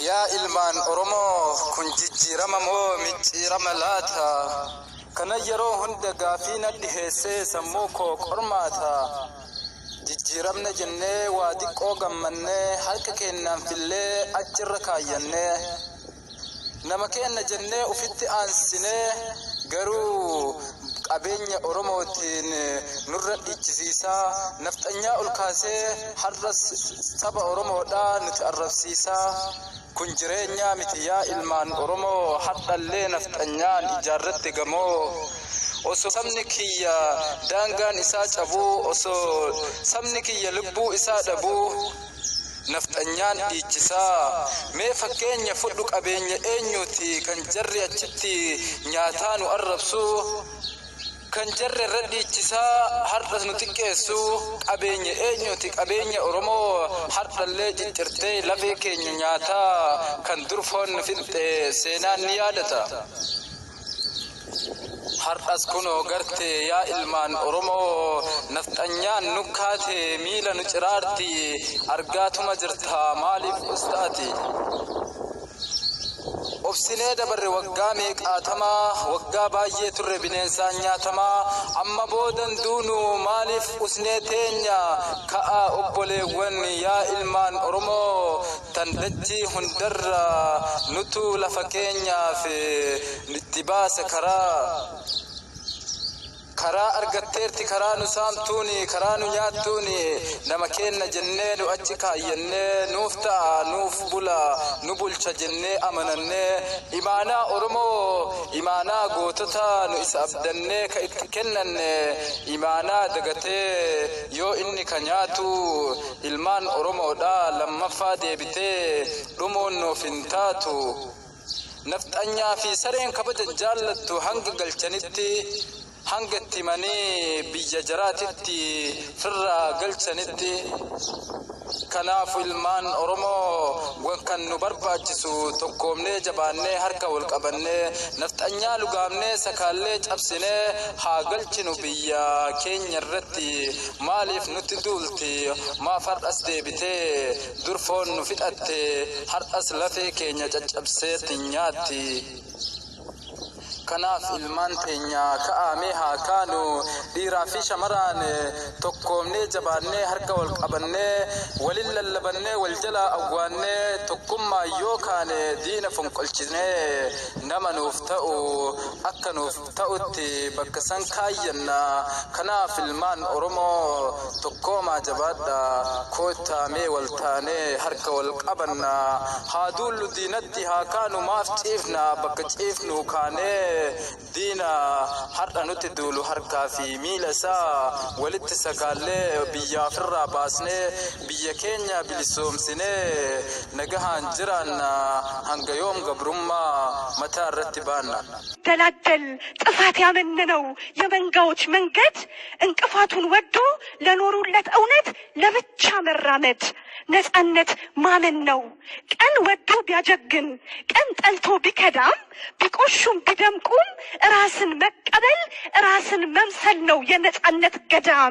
Yaa ilmaan Oromoo, kun jijjiirama moo micciirama laata? Kana yeroo hunda gaafii na dhiheessee sammuu koo qormaata. Jijjiiramne jennee waa xiqqoo gammannee harka keenyaan fillee achirra kaayyannee. Nama keenna jennee ufitti aansinee, garuu qabeenya Oromootiin nurra dhiichisiisaa, nafxanyaa ol kaasee har'as saba Oromoodhaa nuti arrabsiisaa. Kun jireenyaa miti, yaa ilmaan Oromoo, har'allee nafxanyaan ijaarratte gamoo. Osoo sabni kiyya daangaan isaa cabuu, osoo sabni kiyya lubbuu isaa dhabuu, nafxanyaan dhiichisaa. Mee fakkeenya fudhu, qabeenya eenyuuti kan jarri achitti nyaataa nu arrabsu, kan jarri irra dhiichisaa har'a nu xiqqeessu? Qabeenya eenyuuti? Qabeenya Oromoo har'allee ciccirtee lafee keenya nyaataa kan dur foon nu fixxe seenaan ni yaadata. Har'as kunoo gartee, yaa ilmaan Oromoo, nafxanyaan nu kaate miila nu ciraarti, argaatuma jirta, maaliif ustaati? Obsinee dabarre waggaa meeqaatamaa, waggaa baay'ee turre bineensaan nyaatamaa. Amma boodan duunu, maaliif usnee teenya? Ka'a obboleewwan, yaa ilmaan Oromoo, tan dachii hundarra nutu lafa keenyaaf itti baasa karaa. Karaa argatteerti, karaa nu saamtuuni, karaa nu nyaattuuni. Nama keenna jennee nu achi kaayyannee, nuuf ta'a, nuuf bula, nu bulcha jennee amanannee, imaanaa Oromoo, imaanaa gootota nu isa abdannee ka itti kennanne, imaanaa dagatee yoo inni ka nyaatu, ilmaan Oromoodha lammaffaa deebitee dhumuun nuuf hin taatu. Nafxanyaa fi sareen kabaja jaallattu hanga galchanitti, hanga itti himanii biyya jaraatitti firraa galchanitti. Kanaaf ilmaan Oromoo, kan nu barbaachisu tokkoomnee, jabaannee, harka wal qabannee, nafxanyaa lugaamnee, sakaallee cabsinee haa galchinu biyya keenya irratti. Maaliif nutti duulti? Maaf har'as deebitee dur foon nu fixatte har'as lafee keenya caccabseetti nyaatti? Kanaaf ilmaan teenya, ka'aamee haa kaanu, dhiiraa fi shamaraan tokkoomnee, jabaannee, harka wal qabannee, walin lallabannee, wal jalaa awwaannee, tokkummaa yoo kaane diina fonqolchinee nama nuuf ta'u akka nuuf ta'utti bakka san kaayyanna. Kanaaf ilmaan Oromoo, tokkoomaa, jabaadha, koottaamee wal taanee harka wal qabanna. Haa duullu diinatti, haa kaanu, maaf ciifna? Bakka ciifnu kaanee diina har'a nutti duulu harkaa fi miila isaa walitti sakaallee biyyaafirraa baasnee biyya keenya bilisoomsinee nagahaan jiraanna. Hanga yoom gabrummaa mataa irratti baanna? ደላደል ጥፋት ያመነነው የመንጋዎች መንገድ፣ እንቅፋቱን ወዶ ለኖሩለት እውነት ለብቻ መራመድ ነፃነት ማመን ነው። ቀን ወዶ ቢያጀግን ቀን ጠልቶ ቢከዳም፣ ቢቆሹም ቢደምቁም፣ ራስን መቀበል ራስን መምሰል ነው የነፃነት ገዳም።